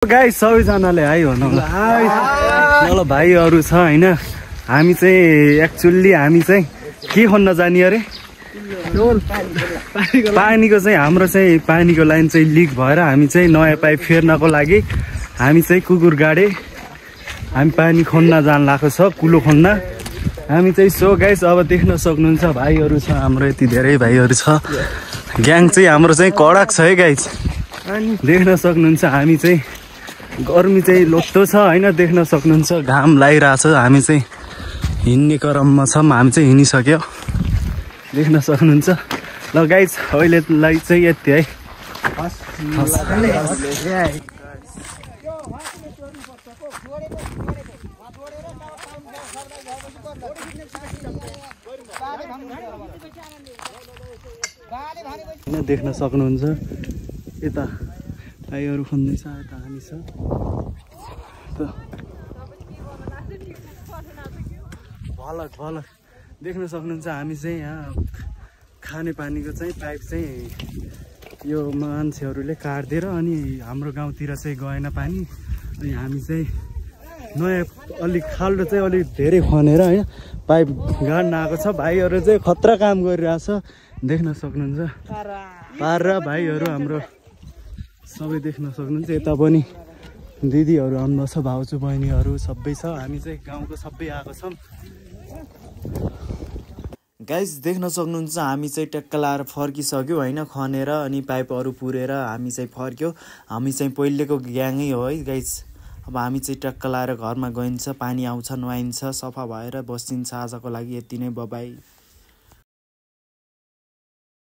Guys सबैजनाले high भन्नु ल भाइहरू छ हैन। हामी चाहिँ एक्चुअली हामी चाहिँ के खन्न जाने अरे पानीको चाहिँ हाम्रो चाहिँ पानीको लाइन चाहिँ लिक भएर हामी चाहिँ नयाँ पाइप फेर्नको लागि हामी चाहिँ कुकुर गाडे हामी पानी खन्न जान लागेको छ कुलो खन्न हामी चाहिँ। सो गाइस अब देख्न सक्नुहुन्छ भाइहरू छ हाम्रो यति धेरै भाइहरू छ ग्याङ चाहिँ हाम्रो चाहिँ कडक छ है गाइस देख्न सक्नुहुन्छ। हामी चाहिँ गर्मी चाहिँ लोतो छ हैन देख्न सक्नुहुन्छ घाम लागिरहेछ हामी चाहिँ हिँड्ने क्रममा छौँ हामी चाहिँ हिँडिसक्यो देख्न सक्नुहुन्छ। ल गाइस अहिलेलाई चाहिँ यति है। देख्न सक्नुहुन्छ यता भाइहरू खन्दैछ यता हामी छ भलक भलक देख्न सक्नुहुन्छ। हामी चाहिँ यहाँ खाने पानीको चाहिँ पाइप चाहिँ यो मान्छेहरूले काटिदिएर अनि हाम्रो गाउँतिर चाहिँ गएन पानी अनि हामी चाहिँ नयाँ अलिक खाल्डो चाहिँ अलिक धेरै खनेर होइन पाइप गाड्न आएको छ। भाइहरू चाहिँ खतरा काम गरिरहेछ देख्न सक्नुहुन्छ। पारा भाइहरू हाम्रो सबै देख्न सक्नुहुन्छ। यता पनि दिदीहरू आउनुभएको छ भाउजू बहिनीहरू सबै छ हामी चाहिँ गाउँको सबै आएको छौँ। गाइस देख्न सक्नुहुन्छ हामी चाहिँ टक्क लाएर फर्किसक्यो होइन खनेर अनि पाइपहरू पुरेर हामी चाहिँ फर्क्यो। हामी चाहिँ पहिलेको ग्याङै हो है गाइस। अब हामी चाहिँ टक्क लाएर घरमा गइन्छ पानी आउँछ नुहाइन्छ सफा भएर बसिन्छ। आजको लागि यति नै बाइ।